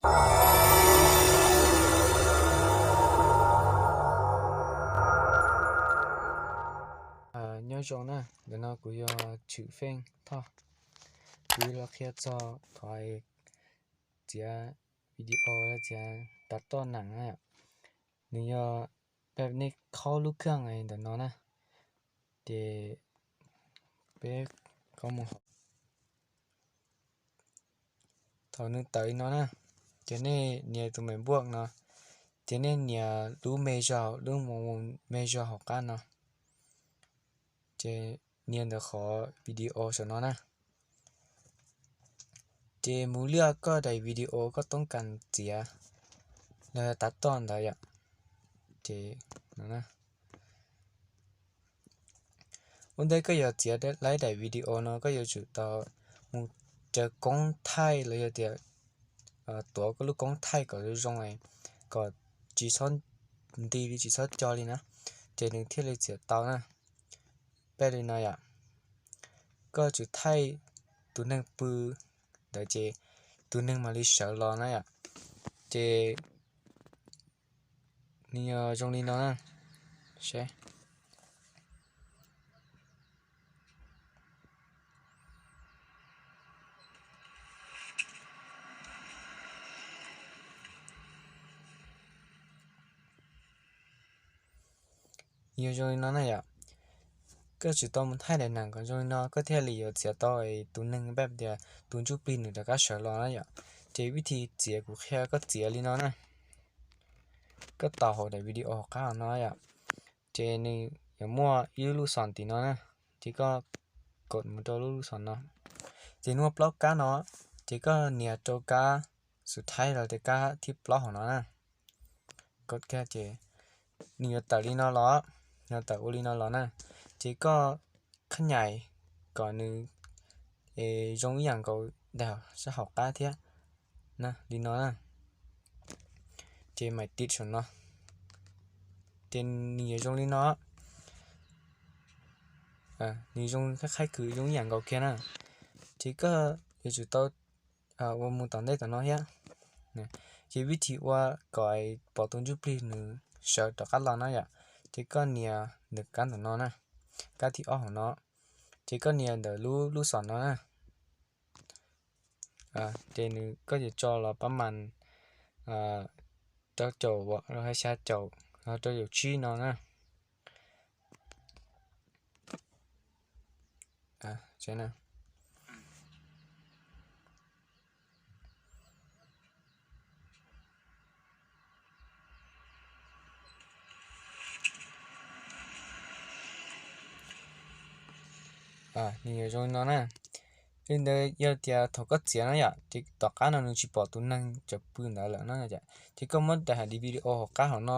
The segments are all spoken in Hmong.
Nyob zoo na, ntawm no kuv yog Tshwm Feej Thoj. Kuv los qhia txog qhov txiav video los txiav tav toj nees na. Nws yog peb, nej khaub lub kheej ntawm no na, ces peb khaub mus hauv. Thaum nws tawm li no na, ces nej nias tus me npuaj no, ces nej nias lub me zog, lub mus me zog hauv qab no, ces nias ntawm qhov video saum no na. Ces mus liaj koj daim video koj toob kas txiav los yog tav toj ntawd yom. Ces ua ntej koj yuav txiav laib daim video no koj yuav tsum tau mus raws koob thaij los yog tias tuav koj lub koob thaij kom zoo zoo, kom tsis txhob nti li, tsis txhob co li na, ces nws thiaj li txiav tau na. Peb li no yom, koj tsum thaij tus neeg pw ntawd ces tus neeg mam li sawv los na yom. Ces nws yog zoo li no na, seb. Yog zoo li no na yom, koj tsum tau mus thaij daim nees kom zoo li no koj thiaj li yuav txiav tau tus neeg peb tias tus ntsuj plig nws rov qab sawv los na yom. Ces vib thi txiav kuv qhia koj txiav li no na. Koj tos hauv daim video hauv qab hauv no yom, ces nws yuav muaj ib lub lub xom tim no na, ces koj kod mus rau lub lub xom no, ces nws muaj plaub kab no, ces koj nias rau kab xub thawj los tias kab thib plaub hauv no na. Kod kiag ces nws yuav tawm li no los, yuav tawm ua li no los na, ces koj qhab nyais kom nws zoo ib yam nkaus daim sab hauv qab thiab na, li no na. Ces mam tiv saum no, ces nws yuav zoo li no. Nws zoo qhaib qhaib kws zoo ib yam nkaus kiag na. Ces koj yuav tsum tau ua mus tom ntej tom no thiab. Ces vib thi ua kom pom tus ntsuj plig nws sawv rov qab los na yom, ces koj nias ntawm kab ntawm no na, kab thib ob hauv no, ces koj nias ntawm lub lub xom no na. Ces nws koj yuav tso los pab mas rau caum, los hais xya caum, los rau caum tsib no na. Nws yuav zoo li no na. Li ntawd yog tias thaum koj txiav no yom, ces tom qab no nws tsis pom tus neeg cov pw ntawd lawm no, ces koj muab daim video hauv qab hauv no,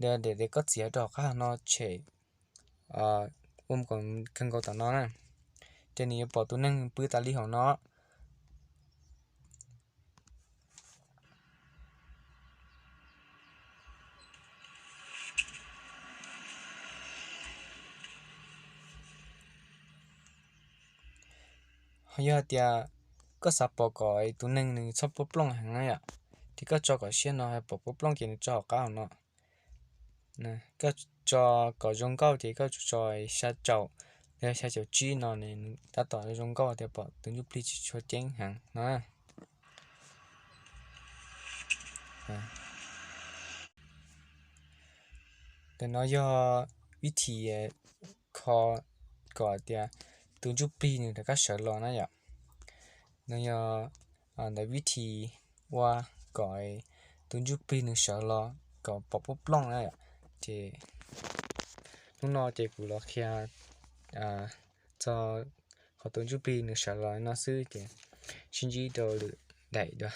daim koj txiav rau hauv qab hauv no tshem ua kom kawg nkaus tom no na, ces nws yuav pom tus neeg pw tas li hauv no. Ho yog hais tias koj xav pom kom tus neeg nws txhob plooj plooj heev na yom, ces koj tso kom siab no, pom plooj plooj ces nws tso hauv qab hauv no. Koj tso kom zoo nkauj ces koj tso xya caum, xya caum tsib no, tab tom zoo nkauj tias pom tus ntsuj plig tsis tshua ceeb heev no. Ntawm no yog vib thi kho kom tias tus ntsuj plig nws rov qab sawv los na yom. No yog ntawm vib thi ua kom tus ntsuj plig nws sawv los kom pom plooj plooj na yom. Ces hnub no ces kuv los qhia txog qhov tus ntsuj plig nws sawv los no xwb, ces sib ntsib rau lwm daim dua.